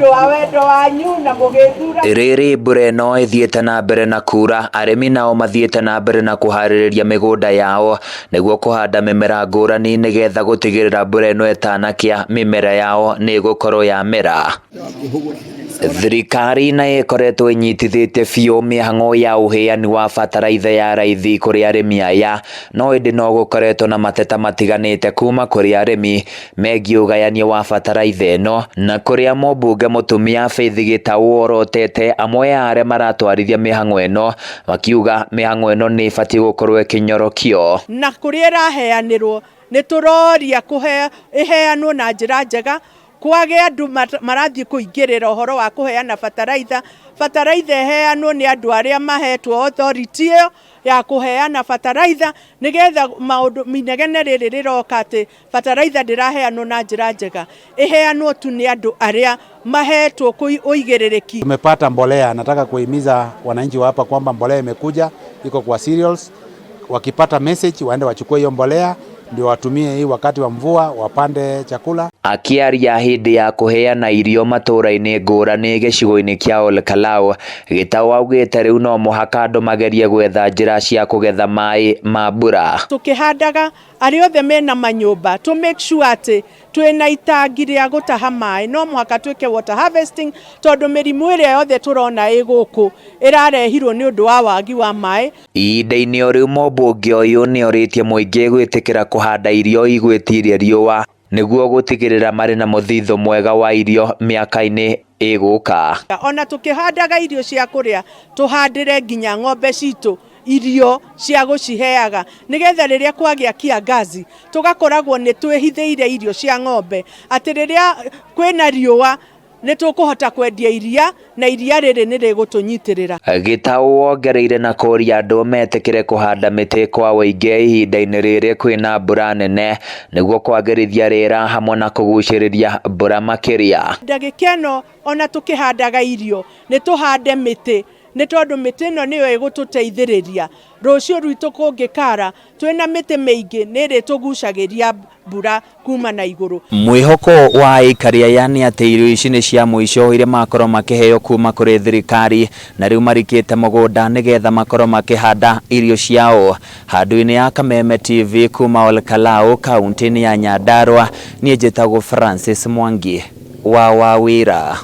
Ũndũ wa wendo wanyu na mũgĩthura. Rĩrĩ mbura ĩno ĩthiĩte na mbere na kura, arĩmi nao mathiĩte na mbere na kũharĩrĩria mĩgũnda yao nĩguo kũhanda mĩmera ngũrani nĩgetha gũtigĩrĩra mbura ĩno ĩtanakĩa mĩmera yao nĩ ĩgũkorwo yamera. Thirikari nayo ĩkoretwo ĩnyitithĩtie biũ mĩhang'o ya ũheani wa bataraitha ya raithi kũrĩ arĩmi aya, no ĩndĩ no gũkoretwo na mateta matiganĩte kuma kũrĩ arĩmi megiĩ ũgayania wa bataraitha ĩno, na kũrĩa mũmbunge mũtumia Faith Gĩtaũ orotete amwe a arĩa maratwarithia mĩhang'o ĩno makiuga mĩhang'o ĩno nĩ ĩbatiĩ gũkorwo ĩkĩnyorokio. Na kũrĩa ĩraheanĩrwo nĩ tũroria kũhe ĩheanwo na njĩra njega, kwage andũ marathiĩ kũingĩrĩra ũhoro wa kũheana bataraitha. Bataraitha ĩheanwo nĩ andũ arĩa mahetwo authority ĩyo ya kũheana bataraitha, nĩgetha maũndũ inegene rĩrĩ rĩroka atĩ bataraitha ndĩraheanwo na njĩra njega, ĩheanwo tu nĩ andũ arĩa mahetwo ũigĩrĩrĩki. Tumepata mbolea, nataka kuhimiza wananchi wa hapa kwamba mbolea imekuja, iko kwa cereals. Wakipata message waende wachukue hiyo mbolea ndio watumie hii wakati wa mvua wapande chakula. Akĩaria hĩndĩ ya kũheana irio matũũra-inĩ ngũrani gĩcigo-inĩ kĩa Ol Kalou, Gĩtaũ augĩte rĩu no mũhaka andũ magerie gwetha njĩra cia kũgetha maĩ ma mbura. Tũkĩhandaga arĩa othe mena manyũmba to make sure atĩ twĩna itangi rĩa gũtaha maĩ, no mũhaka twĩke water harvesting, tondũ mĩrimũ ĩrĩa yothe tũrona ĩ gũkũ ĩrarehirwo nĩ ũndũ wa wagi wa maĩ. Ihinda-inĩ o rĩu mũmbunge ũyũ nĩ orĩtie mũingĩ gwĩtĩkĩra kũhanda irio igwĩtiria riũa nĩguo gũtigĩrĩra marĩ na mũthithũ mwega wa irio mĩaka-inĩ ĩgũka. Ona tũkĩhandaga irio cia kũrĩa, tũhandĩre nginya ng'ombe citũ irio cia gũciheaga, nĩgetha rĩrĩa kwagĩa kiangazi tũgakoragwo nĩ twĩhithĩire irio cia ng'ombe, atĩ rĩrĩa kwĩna riũa nĩ tũkũhota kwendia iria na iria rĩrĩ nĩ rĩgũtũnyitĩrĩra. Gĩtaũ wongereire na kũria andũ metĩkĩre kũhanda mĩtĩ kwa ũingĩ ihinda-inĩ rĩrĩ kwĩna mbura nene nĩguo kwagĩrithia rĩera hamwe na kũgucĩrĩria mbura makĩria. Ndagĩka ĩno ona tũkĩhandaga irio nĩ tũhande mĩtĩ, nĩ tondũ mĩtĩ ĩno nĩyo ĩgũtũteithĩrĩria rũciũ rwitũ kũngĩkara twĩna mĩtĩ mĩingĩ nĩ ĩrĩtũgucagĩria mbura kuma na igũrũ. Mwĩhoko wa aikari aya nĩ atĩ irio ici nĩ cia mũico iria makorwo makĩheo kuma kũrĩ thirikari na rĩu marikĩte mũgũnda nĩgetha makorwo makĩhanda irio ciao. Handũ-inĩ ya Kameme TV kuma Ol Kalou kaunti-inĩ ya Nyandarua, niĩ njĩtagwo Francis Mwangi wa Wawĩra.